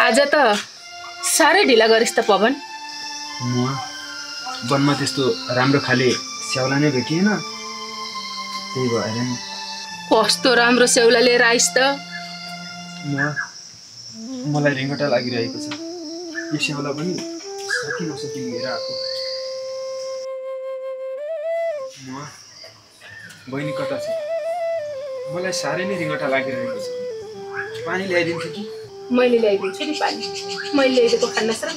आज त साह्रै ढिला गरिस् त पवन। म वनमा त्यस्तो राम्रो खाले स्याउला नै भेटिएन, त्यही भएर नि। कस्तो राम्रो स्याउला लिएर आइस् त। मलाई रिङ्गटा लागिरहेको छ। यो स्याउला पनि सकी नसकी लिएर आएको। बहिनी कता छ? मलाई साह्रै नै रिङ्गटा लागिरहेको छ। पानी ल्याइदिन्छु कि? मैले ल्याइदिन्छु नि पानी। मैले ल्याइदिएको खान्नस् र?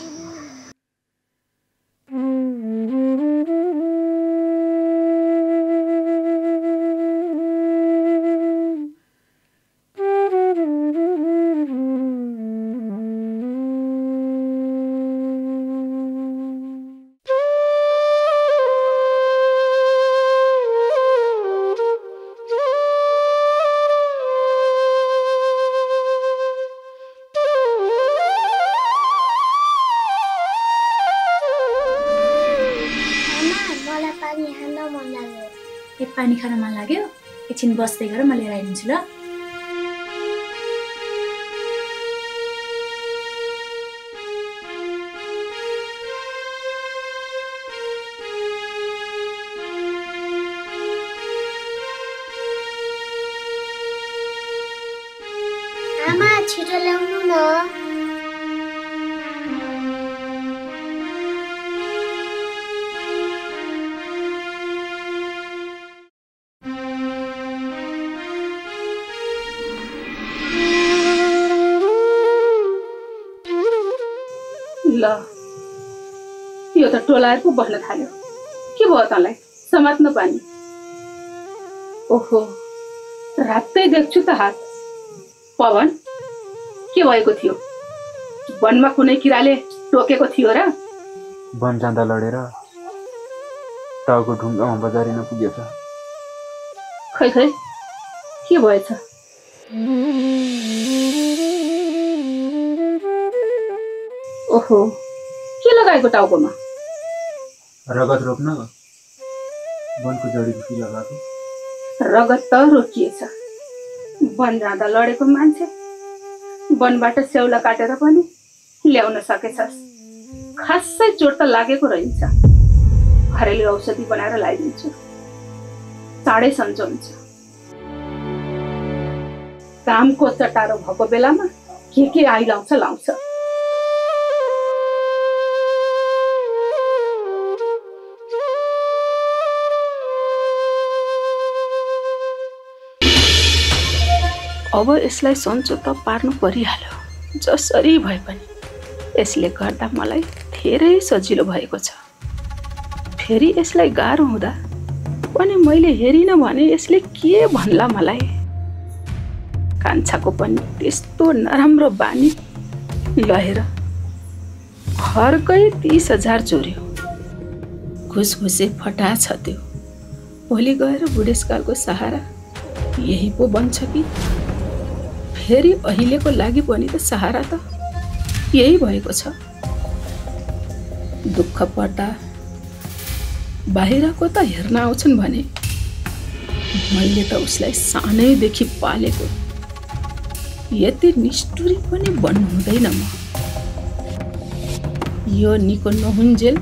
पानी खान मन लाग्यो, एकछिन बस्दै गर, म लिएर आइदिन्छु ल। आमा छिटो ल्याउनु न। ल यो त टोलाएर पो बस्न थाल्यो। के भयो तँलाई? समात्न पानी। ओहो, रातै देख्छु त हात। पवन, के भएको थियो? वनमा कुनै किराले टोकेको थियो र? वन जाँदा लडेर टाउको ढुङ्गामा बजारिन पुगेछ। खै खै, के भएछ? ओहो, के लगाएको टाउकोमा? रगत रोक्न वनको जडीबुटी लगाएको। रगत त रोकिएछ। वन जाँदा लडेको मान्छे वनबाट स्याउला काटेर पनि ल्याउन सकेछस्। खासै चोट त लागेको रहेछ। घरेलु औषधि बनाएर ल्याइदिन्छु, चाँडै सन्चो हुन्छ। कामको चटारो भएको बेलामा के आइलाउँछ लाउँछ। अब यसलाई सन्चो त पार्नु परिहाल्यो, जसरी भए पनि। यसले गर्दा मलाई धेरै सजिलो भएको छ। फेरि यसलाई गाह्रो हुँदा पनि मैले हेरिन भने यसले के भन्ला मलाई। कान्छाको पनि त्यस्तो नराम्रो बानी लहेर घरकै 30,000 चोर्यो। घुसघुसे फटा छ त्यो। भोलि गएर बुढेसकालको सहारा यही पो बन्छ कि? फेरि अहिलेको लागि पनि त सहारा त यही भएको छ। दुःख पर्दा बाहिरको त हेर्न आउँछन् भने मैले त उसलाई सानैदेखि पालेको। यति निष्ठुरी पनि बन्नु हुँदैन म। यो निको नहुन्जेल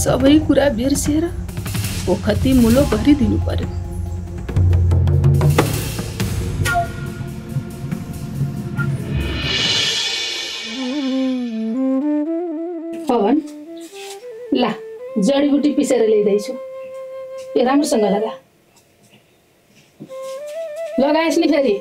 सबै कुरा बिर्सिएर ओखती मुलो गरिदिनु पर्यो। पवन, ला जडीबुटी पिसेर ल्याइदैछु। यो राम्रोसँग लगाएस् नि फेरि।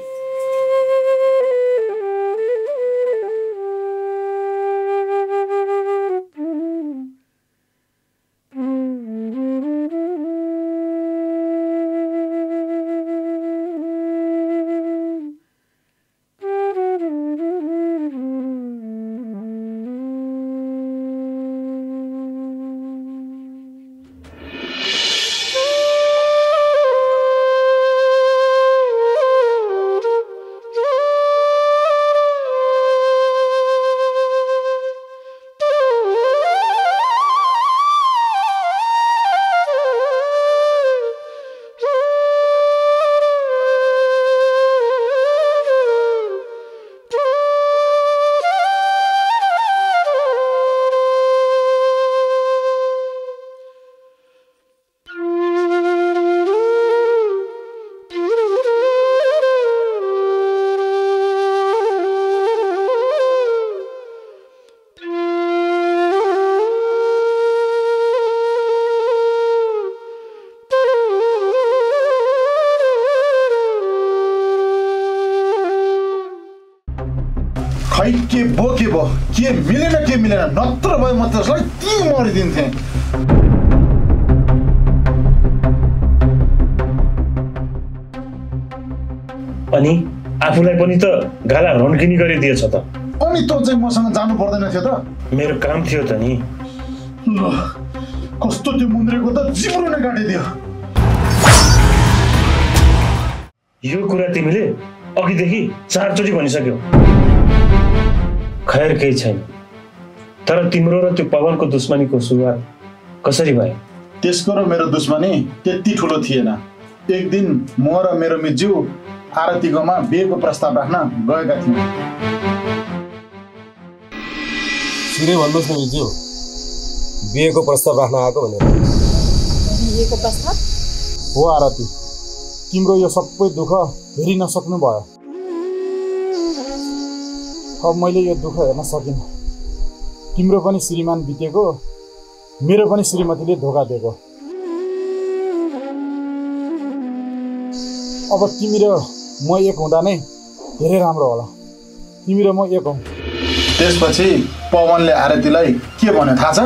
खै के मिलेन नत्र भए म त्यसलाई के मरिदिन्थेँ। अनि आफूलाई पनि त गाला रन्किनी गरिदिएछ त। अनि तँ चाहिँ मसँग जानु पर्दैन थियो त? मेरो काम थियो त नि। ल कस्तो त्यो मुन्द्रेको त जिब्रो नै काटिदियो। यो कुरा तिमीले अघिदेखि 4 चोटि भनिसक्यौ। खैर केही छैन, तर तिम्रो र त्यो पवनको दुश्मनीको सुरुवात कसरी भयो? त्यसको र मेरो दुश्मनी त्यति ठुलो थिएन। एक दिन म र मेरो मिज्यू आरतीकोमा बिहेको प्रस्ताव राख्न गएका थियौँ। सिधै भन्नुहोस् न मिज्यू, बिहेको प्रस्ताव राख्न आएको भनेर। बिहेको प्रस्ताव? हो आरती, तिम्रो यो सबै दुःख हेरि नसक्नु भयो। अब मैले यो दुःख हेर्न सकिनँ। तिम्रो पनि श्रीमान बितेको, मेरो पनि श्रीमतीले धोका दिएको। अब तिमी र म एक हुँदा नै धेरै राम्रो होला। तिमी र म एक हौ। त्यसपछि पवनले आरतीलाई के भन्यो थाहा छ?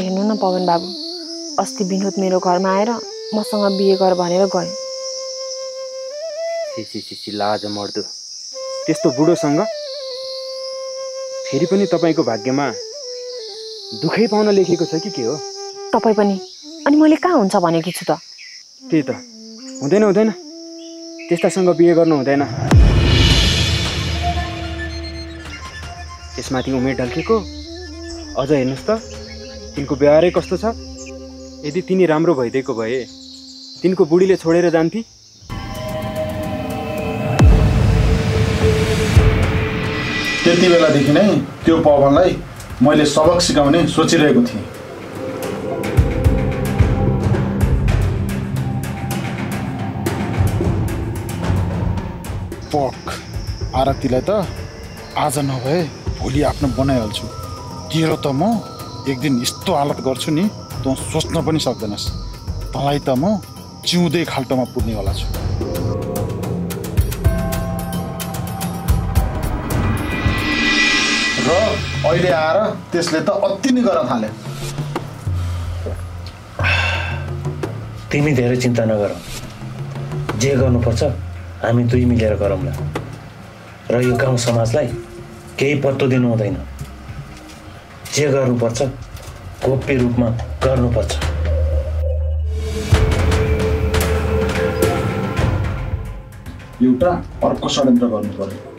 हेर्नु न पवन बाबु, अस्ति विनोद मेरो घरमा आएर मसँग बिहे गर भनेर गयो। छि लाज मर्दो, त्यस्तो बुढोसँग फेरि पनि तपाईँको भाग्यमा दुःखै पाउन लेखेको छ कि के हो? तपाईँ पनि। अनि मैले कहाँ हुन्छ भनेकी छु त? त्यही त हुँदैन, त्यस्तासँग बिहे गर्नु हुँदैन। त्यसमाथि उमेर ढल्केको, अझ हेर्नुहोस् त तिनको व्यवहारै कस्तो छ। यदि तिनी राम्रो भइदिएको भए तिनको बुढीले छोडेर जान्थे। त्यति बेलादेखि नै त्यो पवनलाई मैले सबक सिकाउने सोचिरहेको थिएँ। पक आरतीलाई त आज नभए भोलि आफ्नो बनाइहाल्छु। तेरो त म एक दिन यस्तो हालत गर्छु नि, तँ सोच्न पनि सक्दैनस्। तँलाई त म जिउँदै खाल्टोमा पुर्नेवाला छु। र अहिले आएर त्यसले त अति नै गर्न थाल्यो। तिमी धेरै चिन्ता नगर, जे गर्नुपर्छ हामी दुई मिलेर गरौँला। र यो गाउँ समाजलाई केही पत्तो दिनु हुँदैन। जे गर्नुपर्छ गोप्य रूपमा गर्नुपर्छ। एउटा अर्को षड्यन्त्र गर्नु पर्यो।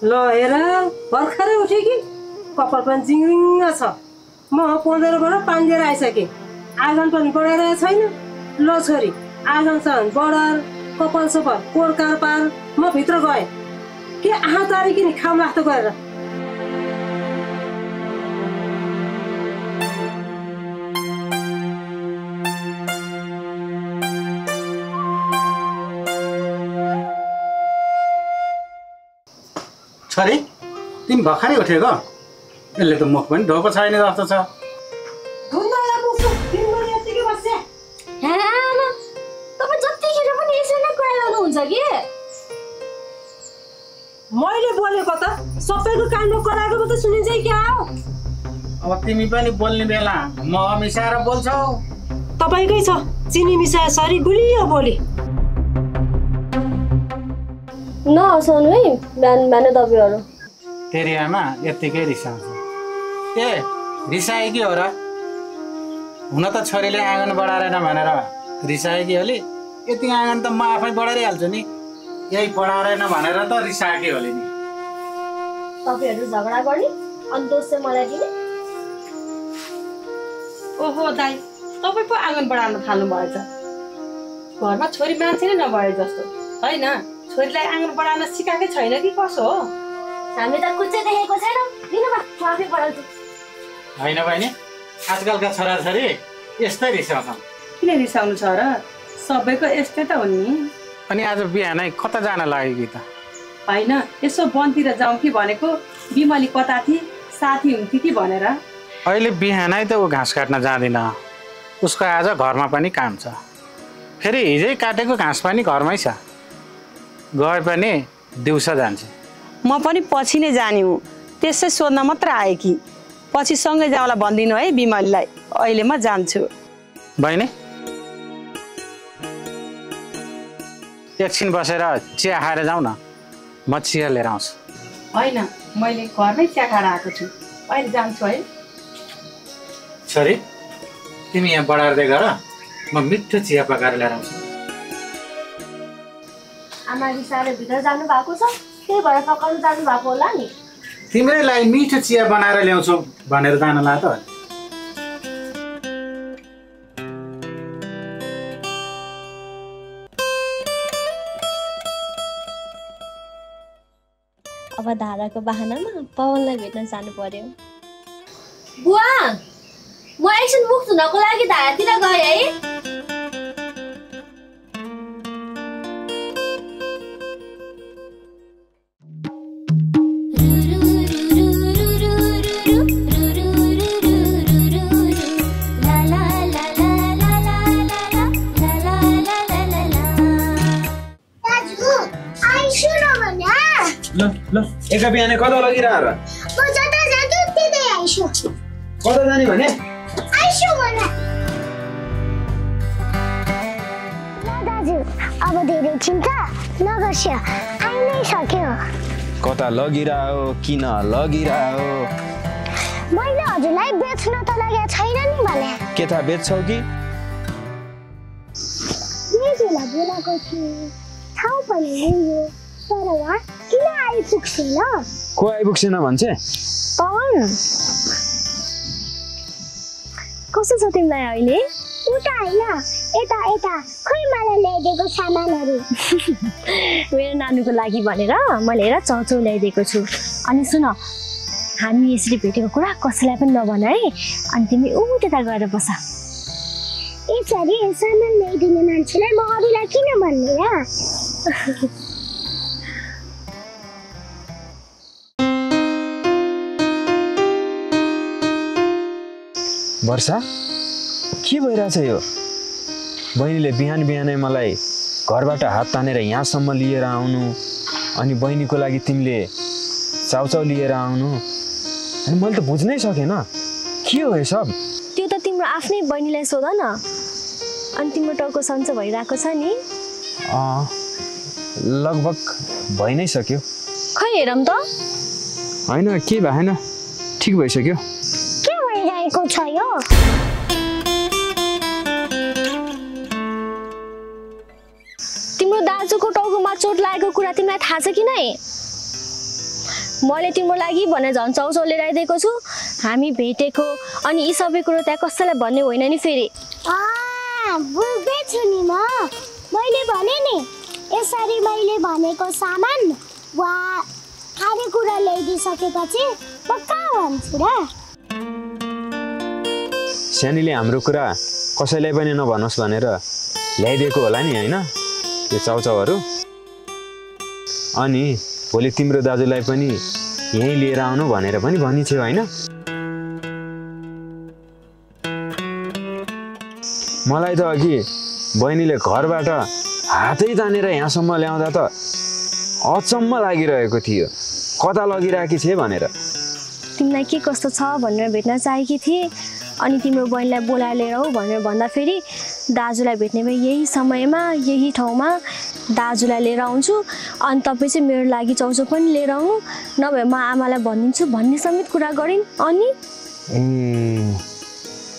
ल हेर, भर्खरै उठ्यो कि कपाल पनि जिङ्रिङ्ग छ। म पँधेरोबाट पानी लिएर आइसकेँ। आँगन पनि बढाइरहेको छैन। ल छोरी, आँगन छ बढार, कपाल सपाल कोरकार पार। म भित्र गएँ के आहा तारी किन खाम लाग्दो गरेर। छोरी, तिमी भर्खरै उठेको? यसले त मुख पनि ढोको छैन जस्तो छ। मैले बोलेको त सबैको कानमा कराएको मात्रै सुनिन्छ क्या हो? अब तिमी पनि बोल्ने बेला म मिसाएर बोल्छौ। तपाईँकै छ चिनी मिसाए सरी गुलियो बोली। नहसाउनु है बिहान बिहान तपाईँहरू। तेरी आमा यत्तिकै रिसाउँछ। ए रिसाए कि हो र? हुन त छोरीले आँगन बढाएन भनेर रिसाए कि होली? यति आँगन त म आफै बढाइहाल्छु नि। यही बढाएन भनेर त रिसाएकै होली नि। तपाईँहरू झगडा गर्ने अनि दोष चाहिँ मलाई दिने? ओहो दाइ, तपाईँ पो आँगन बढाउन थाल्नु भएछ। घरमा छोरी मान्छे नै नभए जस्तो होइन। छोरीलाई आँगन बढाउन सिकाएकै छैन कि कसो हो? हामी त कुच्चै देखेको छैनौँ। दिनु म आफै बढाउँछु। होइन बहिनी, आजकलका छोराछोरी यस्तै रिसाउँछन्। किन रिसाउनु छ र? सबैको यस्तै त हो नि। अनि आज बिहानै कता जान लाग्यो कि त? होइन, यसो वनतिर जाउँ कि भनेको। बिमली कता थिए, साथी हुन्थ्यो कि भनेर। अहिले बिहानै त ऊ घाँस काट्न जाँदिन। उसको आज घरमा पनि काम छ। फेरि हिजै काटेको घाँस पनि घरमै छ। गए पनि दिउँसो जान्छ। म पनि पछि नै जाने हुँ। त्यसै सोध्न मात्र आएँ कि पछि सँगै जाउँला भनिदिनु है बिमलीलाई। अहिले म जान्छु। बहिनी एकछिन बसेर चिया खाएर जाउँ न। म चिया लिएर आउँछु। होइन, मैले घरमै चिया खाएर आएको छु। अहिले जान्छु है। छोरी तिमी यहाँ बढार्दै गर, म मिठो चिया पकाएर लिएर आउँछु। आमा रिसाएर भित्र जानु भएको छ, त्यही भएर पकाउनु जानु भएको होला नि। तिम्रै लागि मिठो चिया बनाएर ल्याउँछु भनेर जान ला त। अब धाराको बहानामा पवनलाई भेट्न जानु पर्यो। बुवा, म एकछिन मुख धुनको लागि धारातिर गएँ है। ल एका बिहानै कता लगिरह र? म जता जान्छु त्यतै आइसु। कता जाने भने? आइसु मलाई। ल दाजु, अब धेरै चिन्ता नगर्छ, आइ नै सक्यो। कता लगिरह किन लगिरह? मैले हजुरलाई बेच्न त लगेको छैन नि भने। के थाहा बेच्छौ कि? बेचेला बोलाएको थिएँ, ठाउँ पनि लियो, तर उहाँ किन आइपुग्छेन? को आइपुग्छेन भन्छ? पवन। कस्तो छ तिमीलाई अहिले? उता होइन, यता यता, खोइ मलाई ल्याइदिएको सामानहरू। मेरो नानुको लागि भनेर मैले हेर चाउचाउ ल्याइदिएको छु। अनि सुन, हामी यसरी भेटेको कुरा कसैलाई पनि नभन है। अनि तिमी त्यता गएर बस। यसरी सामान ल्याइदिने मान्छेलाई म अरूलाई किन भन्ने र? वर्षा के भइरहेछ यो? बहिनीले बिहान बिहानै मलाई घरबाट हात तानेर यहाँसम्म लिएर आउनु, अनि बहिनीको लागि तिमीले चाउचाउ लिएर आउनु, अनि मैले त बुझ्नै सकेन के हो यो सब? त्यो त तिम्रो आफ्नै बहिनीलाई सोध न। अनि तिम्रो टाउको सन्चो भइरहेको छ नि? लगभग भइ नै सक्यो। खै हेरौँ त। होइन के भएन, ठिक भइसक्यो। के भइरहेको छ यो? तिम्रो दाजुको टाउकोमा चोट लागेको कुरा तिमीलाई थाहा छ कि नै? मैले तिम्रो लागि भनेर झन् चाउचाउ लिएर आइदिएको छु। हामी भेटेको अनि यी सबै कुरो त्यहाँ कसैलाई भन्ने होइन नि फेरि। बुझ्दैछु नि म। मैले भने नि, यसरी मैले भनेको सामान वा खाने कुरा ल्याइदिइसकेपछि म कहाँ भन्छु र? सानीले हाम्रो कुरा कसैलाई पनि नभनोस् भनेर ल्याइदिएको होला नि होइन त्यो चाउचाउहरू। अनि भोलि तिम्रो दाजुलाई पनि यहीँ लिएर आउनु भनेर पनि भनिथ्यो होइन? मलाई त अघि बहिनीले घरबाट हातै तानेर यहाँसम्म ल्याउँदा त अचम्म लागिरहेको थियो, कता लगिरहेकी थिए भनेर। तिमीलाई के कस्तो छ भनेर भेट्न चाहेकी थिएँ। अनि तिम्रो बहिनीलाई बोलाएर लिएर आऊ भनेर भन्दाखेरि दाजुलाई भेट्ने भए यही समयमा यही ठाउँमा दाजुलाई लिएर आउँछु, अनि तपाईँ चाहिँ मेरो लागि चाउचाउ पनि लिएर आउनु, नभए म आमालाई भनिदिन्छु भन्ने समेत कुरा गरिन्। अनि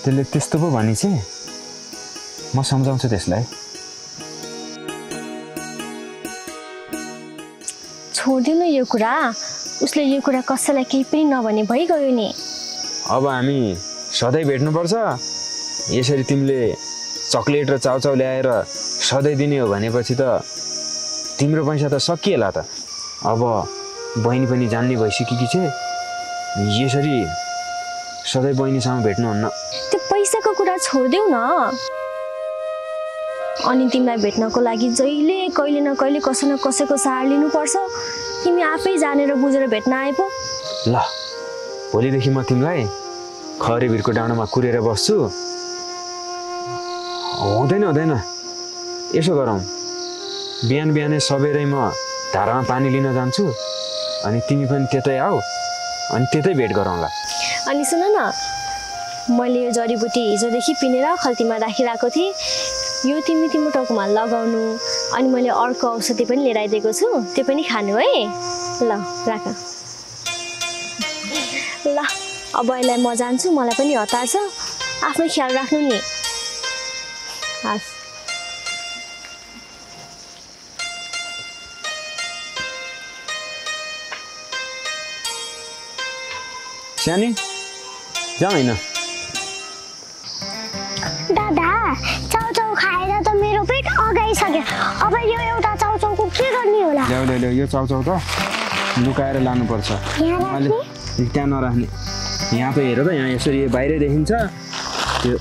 त्यसले त्यस्तो पो भनी चाहिँ म सम्झाउँछु त्यसलाई। छोडिदिनु यो कुरा, उसले यो कुरा कसैलाई केही पनि नभने भइगयो नि। अब हामी सधैँ भेट्नुपर्छ। यसरी तिमीले चक्लेट र चाउचाउ ल्याएर सधैँ दिने हो भनेपछि त तिम्रो पैसा त सकिएला त। अब बहिनी पनि जान्ने भइसकेकी छे, यसरी सधैँ बहिनीसँग भेट्नुहुन्न। त्यो पैसाको कुरा छोडिदेऊ न। अनि तिमीलाई भेट्नको लागि जहिले कहिले न कहिले कसै न कसैको सहारा लिनुपर्छ। तिमी आफै जानेर बुझेर भेट्न आए पो। ल भोलिदेखि म तिमीलाई खरेभिरको डाँडामा कुरेर बस्छु। हुँदैन यसो गरौँ, बिहान बिहानै सबेरै म धारामा पानी लिन जान्छु अनि तिमी पनि त्यतै आऊ अनि त्यतै भेट गरौँला। अनि सुन न, मैले यो जडीबुटी हिजोदेखि पिनेर खल्तीमा राखिरहेको थिएँ। यो तिमी तिम्रो टाउकोमा लगाउनु। अनि मैले अर्को औषधि पनि लिएर आइदिएको छु, त्यो पनि खानु है। ल राख। ल अब यसलाई म जान्छु, मलाई पनि हतार छ। आफ्नो ख्याल राख्नु नि। हस्। सानी जाऊ होइन। दादा चाउचाउ खाएर त मेरो पेट अगाइसक्यो। अब यो एउटा चाउचाउको के गर्ने होला? ल्याउ यो चाउचाउ त लुकाएर लानुपर्छ। त्यहाँ नराख्ने। यहाँ त हेर त, यहाँ यसरी बाहिरै देखिन्छ। त्यो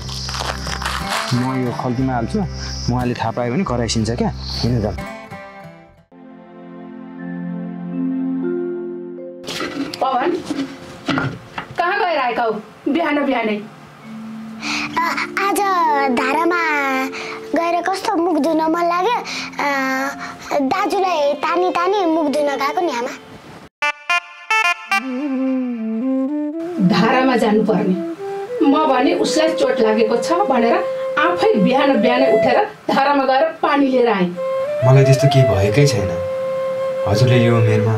म यो खल्तीमा हाल्छु, उहाँले थाहा पायो भने कराइसिन्छ क्या। किन त पवन कहाँ गएर आएका हौ बिहान बिहानै? आज धारामा गएर कस्तो मुख धुन मन लाग्यो। दाजुलाई तानी तानी मुख धुन गएको नि आमा। धारामा जानुपर्ने, म भने उसलाई चोट लागेको छ भनेर आफै बिहान बिहानै उठेर धारामा गएर पानी लिएर आएँ। मलाई त्यस्तो केही भएकै छैन। हजुरले यो उमेरमा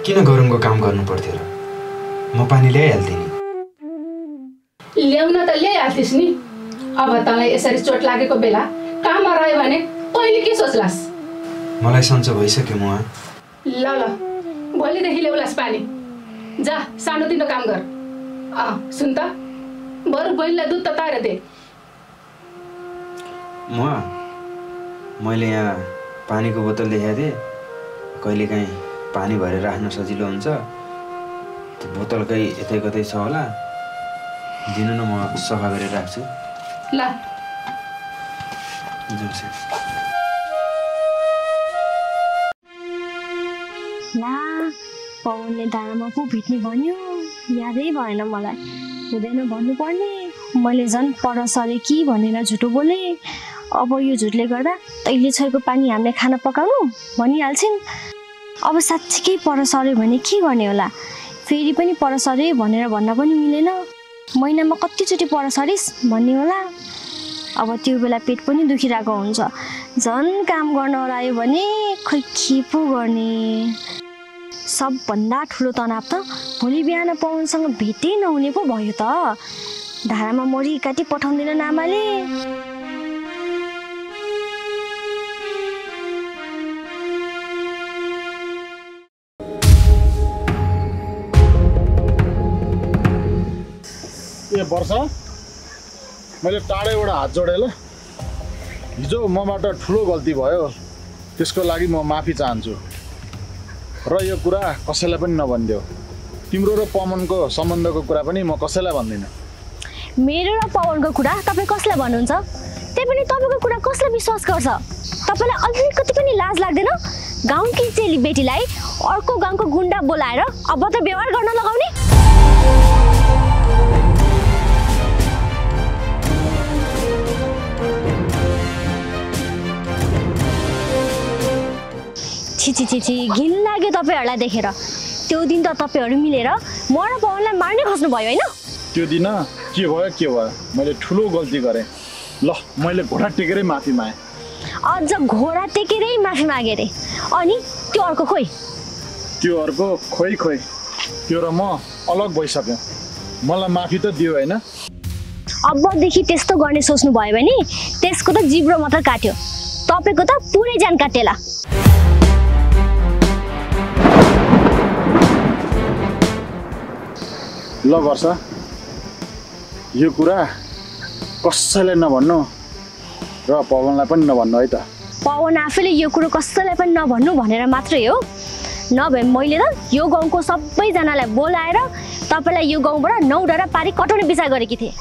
किन गरुङको काम गर्नु पर्थ्यो र? म पानी ल्याइहाल्थेँ नि। ल्याउन त ल्याइहाल्थिस् नि। अब तँलाई यसरी चोट लागेको बेला काममा रह्यो भने तैँले के सोच्लास्? मलाई सन्चो भइसक्यो म। ल भोलिदेखि ल्याउलास् पानी। जा सानोतिनो काम गर। सुन त, बरु बहिनीलाई दुध तताएर दे। मैले यहाँ पानीको बोतल देखाएको थिएँ। कहिलेकाहीँ पानी भरेर राख्न सजिलो हुन्छ। त्यो बोतलकै यतै कतै छ होला, दिनु न, म सफा गरेर राख्छु। ल पवनले डाँडामा पो भेट्ने भन्यो। यादै भएन मलाई। हुँदैन भन्नुपर्ने। मैले झन् पर सरे कि भनेर झुटो बोलेँ। अब यो झुटले गर्दा तैँले छोएको पानी हामीले खाना पकाउनु भनिहाल्छिन्। अब साँच्चीकै पर सर्यो भने के गर्ने होला? फेरि पनि पर सरे भनेर भन्न पनि मिलेन। महिनामा कतिचोटि पर सरिस् भन्ने होला। अब त्यो बेला पेट पनि दुखिरहेको हुन्छ। झन् काम गर्न हरायो भने खोइ के पो गर्ने। सबभन्दा ठुलो तनाव त भोलि बिहान पवनसँग भेटै नहुने पो भयो त। धारामा मरी काटी पठाउँदैन आमाले। ए वर्षा, मैले टाढैबाट हात जोडेँ ल। हिजो मबाट ठुलो गल्ती भयो, त्यसको लागि म माफी चाहन्छु। र यो कुरा कसैलाई पनि नभनिदेऊ। तिम्रो र पवनको सम्बन्धको कुरा पनि म कसैलाई भन्दिनँ। मेरो र पवनको कुरा तपाईँ कसलाई भन्नुहुन्छ? त्यही पनि तपाईँको कुरा कसले विश्वास गर्छ? तपाईँलाई अलिकति पनि लाज लाग्दैन? गाउँकी चेली बेटीलाई अर्को गाउँको गुन्डा बोलाएर अभद्र व्यवहार गर्न लगाउने? छि घिन लाग्यो तपाईँहरूलाई देखेर। त्यो दिन त तपाईँहरू मिलेर म र पवनलाई मार्ने खोज्नुभयो होइन? त्यो दिन के भयो? मैले ठुलो गल्ती गरेँ। ल मैले घोडा टेकेरै माफी मागेँ। अझ घोडा टेकेरै माफी मागे रे? अनि त्यो अर्को खोइ? त्यो अर्को खोइ त्यो र म अलग भइसक्यो। मलाई माफी त दियो होइन? अबदेखि त्यस्तो गर्ने सोच्नु भयो भने त्यसको त जिब्रो मात्र काट्यो, तपाईँको त पुरै ज्यान काटेला। ल वर्षा, यो कुरा कसैलाई नभन्नु र पवनलाई पनि नभन्नु है त। पवन आफैले यो कुरो कसैलाई पनि नभन्नु भनेर मात्रै हो। नभए मैले त यो गाउँको सबैजनालाई बोलाएर तपाईँलाई यो गाउँबाट 9 डाँडा पारी कटाउने विचार गरेकी थिएँ।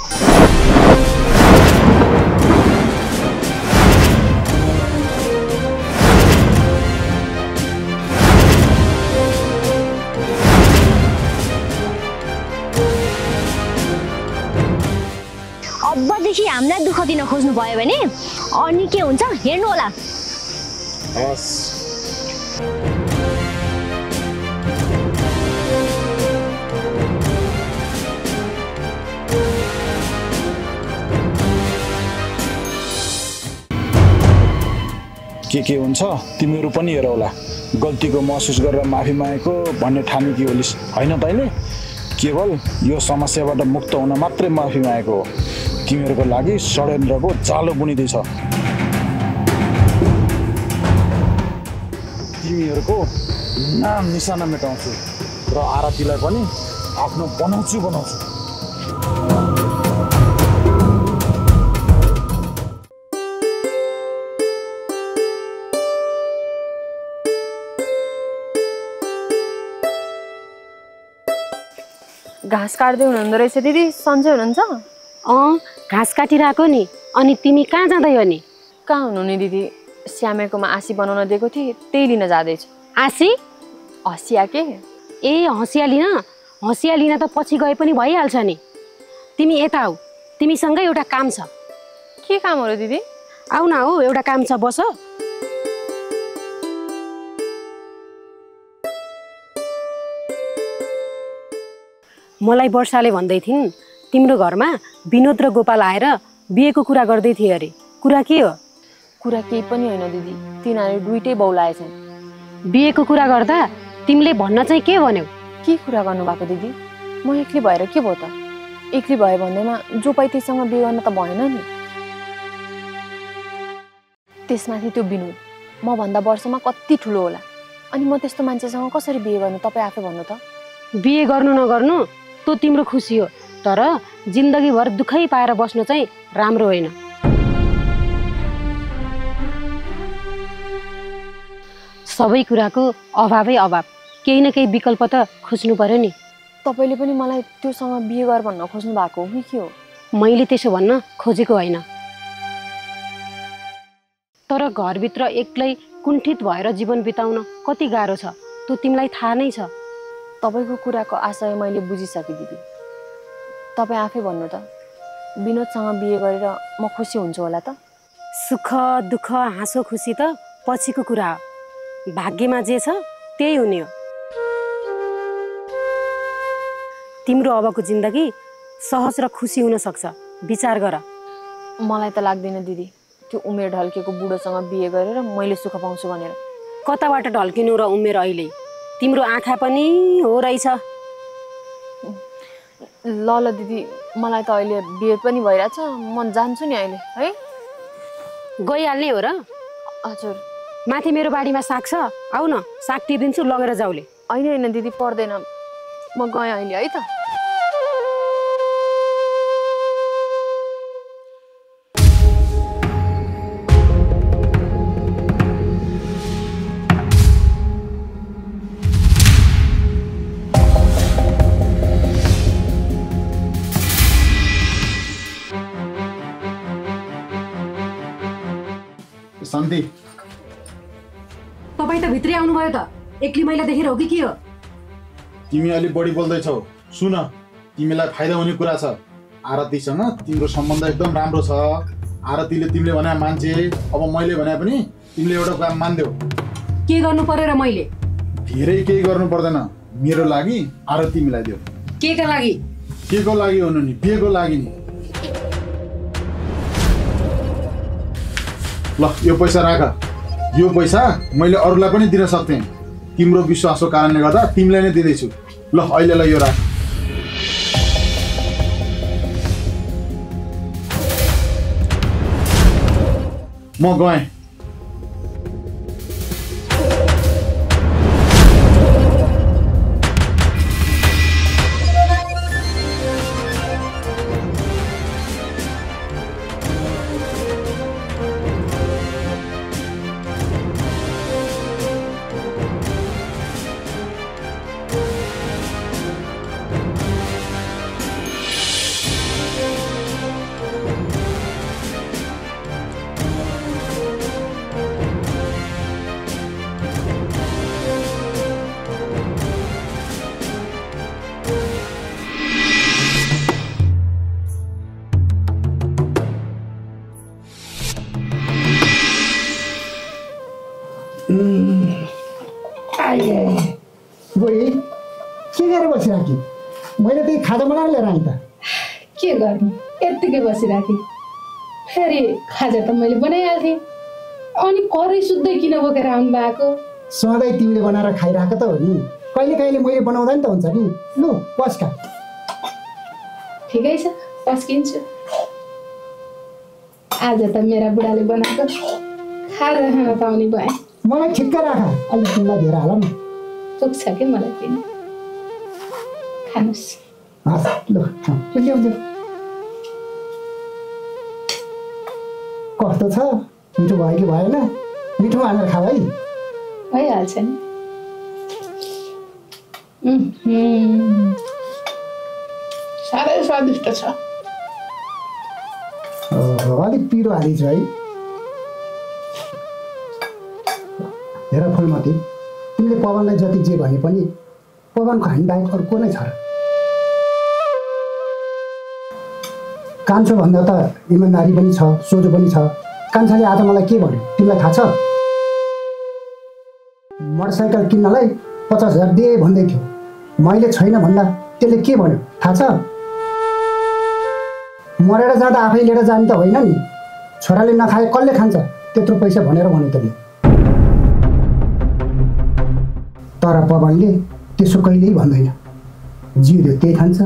अबदेखि हामीलाई दुःख दिन खोज्नु भयो भने अनि के हुन्छ हेर्नु होला। के हुन्छ तिमीहरू पनि हेर होला। गल्तीको महसुस गरेर माफी मागेको भन्ने ठानी कि होलिस् होइन तैँले? केवल यो समस्याबाट मुक्त हुन मात्रै माफी मागेको हो। तिमीहरूको लागि षड्यन्त्रको जालो बुनिँदैछ। तिमीहरूको नाम निशाना मेटाउँछु र आरतीलाई पनि आफ्नो बनाउँछु। घाँस काट्दै हुनुहुँदो रहेछ दिदी, सन्चै हुनुहुन्छ? घाँस काटिरहेको नि। अनि तिमी कहाँ जाँदै हो नि? कहाँ हुनु नि दिदी, श्यामेकोमा आसी बनाउन दिएको थिएँ, त्यही लिन जाँदैछु। आसी? हँसिया के? ए हँसिया लिन त पछि गए पनि भइहाल्छ नि। तिमी यता आऊ, तिमीसँग एउटा काम छ। के काम हो र दिदी? आऊ न, हो एउटा काम छ, बस। मलाई वर्षाले भन्दै थिइन् तिम्रो घरमा विनोद र गोपाल आएर बिहेको कुरा गर्दै थिए अरे। कुरा के हो? कुरा केही पनि होइन दिदी, तिनीहरू दुइटै बौलाएछन्। बिहेको कुरा गर्दा तिमीले भन्न चाहिँ के भन्यौ? के कुरा गर्नुभएको दिदी? म एक्लै भएर के भयो त? एक्लै भयो भन्दैमा जो पाइ त्यससँग बिहे गर्न त भएन नि। त्यसमाथि त्यो विनोद मभन्दा वर्षमा कति ठुलो होला, अनि म त्यस्तो मान्छेसँग कसरी बिहे गर्नु? तपाईँ आफै भन्नु त। बिहे गर्नु नगर्नु त्यो तिम्रो खुसी हो, तर जिन्दगीभर दुःखै पाएर बस्नु चाहिँ राम्रो होइन। सबै कुराको अभावै अभाव, केही न केही विकल्प त खोज्नु पर्यो नि। तपाईँले पनि मलाई त्योसँग बिहे गर भन्न खोज्नु भएको हो कि के हो? मैले त्यसो भन्न खोजेको होइन, तर घरभित्र एक्लै कुण्ठित भएर जीवन बिताउन कति गाह्रो छ त्यो तिमीलाई थाहा नै छ। तपाईँको कुराको आशय मैले बुझिसकेँ दिदी। तपाईँ आफै भन्नु त, विनोदसँग बिहे गरेर म खुसी हुन्छु होला त? सुख दुःख हाँसो खुसी त पछिको कुरा हो, भाग्यमा जे छ त्यही हुने हो। तिम्रो अबको जिन्दगी सहज र खुसी हुन सक्छ, विचार गर। मलाई त लाग्दैन दिदी त्यो उमेर ढल्केको बुढोसँग बिहे गरेर मैले सुख पाउँछु भनेर। कताबाट ढल्किनु र उमेर? अहिले तिम्रो आँखा पनि हो रहेछ। ल दिदी, मलाई त अहिले बिहे पनि भइरहेछ, म जान्छु नि अहिले है। गइहाल्ने हो र? हजुर। माथि मेरो बारीमा साग छ, आऊ न, साग टिपिदिन्छु, लगेर जाउले। होइन दिदी, पर्दैन, म गएँ अहिले है त। शान्ति, तपाईँ त भित्रै आउनुभयो त? एक्लै मैला देखेर हो कि के हो? तिमी अलि बढी बोल्दैछौ। सुन, तिमीलाई फाइदा हुने कुरा छ। आरतीसँग तिम्रो सम्बन्ध एकदम राम्रो छ। आरतीले तिमीले भने मान्छे, अब मैले भने पनि तिमीले एउटा काम मान्देऊ। के गर्नु पर्यो र मैले? धेरै केही गर्नु पर्दैन, मेरो लागि आरती मिलाइदेऊ। के का लागि? के को लागि हुनु नि? बिहेको लागि नि। ल यो पैसा राख। यो पैसा मैले अरूलाई पनि दिन सक्थेँ, तिम्रो विश्वासको कारणले गर्दा तिमीलाई नै दिँदैछु। ल अहिले ल यो राख। म गएँ। बुढी के गरेर बसिराखी? मैले त्यही खाजा बनाएर लिएर आएँ त। के गर्नु, यत्तिकै बसिराखेँ। फेरि खाजा त मैले बनाइहाल्थेँ, अनि करै सुत्दै किन बोकेर आउनु भएको? सधैँ तिमीले बनाएर खाइरहेको त हो नि, कहिले कहिले मैले बनाउँदा नि त हुन्छ नि। लु पस्का। ठिकै छ, पस्किन्छु। आज त मेरा बुढाले बनाएको खाजा खान पाउने भएँ। मलाई ठिक्क राख, अलिक तिमीलाई धेरै हाल न। पुग्छ कि मलाई पनि। खानुहोस्। हस् लु ल्याउ। कस्तो छ? मिठो भयो कि भएन? मिठो हालेर खा है। भइहाल्छ नि। साह्रै स्वादिष्ट छ। अलिक पिरो हालिन्छ है। हेर फुलमती, तिमीले पवनलाई जति जे भने पनि पवनको हामी बाहेक अर्को नै छ। कान्छो भन्दा त इमान्दारी पनि छ, सोझो पनि छ। कान्छाले आज मलाई के भन्यो तिमीलाई थाहा छ? मोटरसाइकल किन्नलाई 50,000 दे भन्दै थियो। मैले छैन भन्दा त्यसले के भन्यो थाहा छ? मरेर जाँदा आफै लिएर जाने त होइन नि, छोराले नखाए कसले खान्छ त्यत्रो पैसा भनेर भन्यो त्यसले। तर पवनले त्यसो कहिल्यै भन्दैन। जिउले त्यही खान्छ,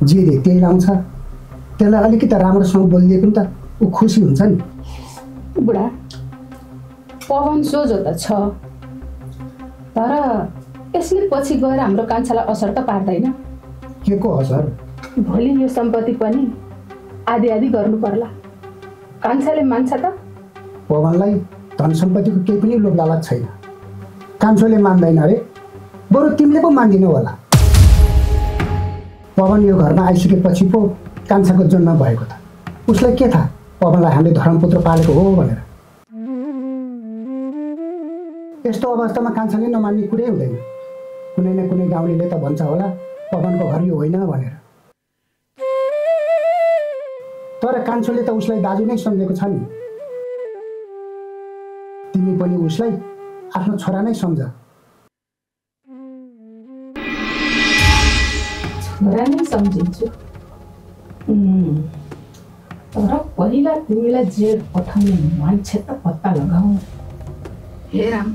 जिउले त्यही लाउँछ। त्यसलाई अलिकति राम्रोसँग बोलिदिएको नि त ऊ खुसी हुन्छ नि। बुढा, पवन सोझो त छ, तर यसले पछि गएर हाम्रो कान्छालाई असर त पार्दैन। के को असर? भोलि यो सम्पत्ति पनि आधी आधी गर्नु पर्ला। कान्छाले मान्छ त? पवनलाई धन सम्पत्तिको केही पनि लोभ लालच छैन। कान्छोले मान्दैन अरे, बरु तिमीले पो मान्दिनौ होला। पवन यो घरमा आइसकेपछि पो कान्छाको जन्म भएको त। उसलाई के थाहा पवनलाई हामीले धर्मपुत्र पालेको हो भनेर? यस्तो अवस्थामा कान्छाले नमान्ने कुरै हुँदैन। कुनै न कुनै गाउँलेले त भन्छ होला पवनको घर यो होइन भनेर। तर कान्छोले त उसलाई दाजु नै सम्झेको छ नि। तिमी पनि उसलाई आफ्नो छोरा नै सम्झ। छोरा नै सम्झिन्छु, तर पहिला तिमीलाई जेल पठाउने मान्छे त पत्ता लगाऊ। हे राम,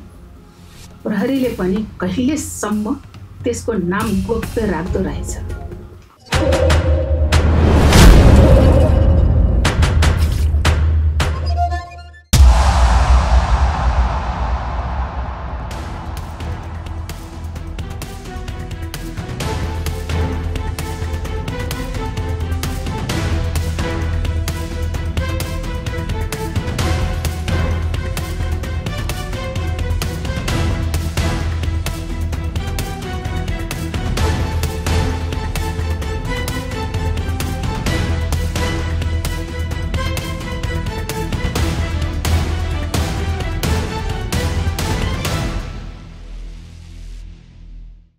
प्रहरीले पनि कहिलेसम्म त्यसको नाम गोप्य राख्दो रहेछ।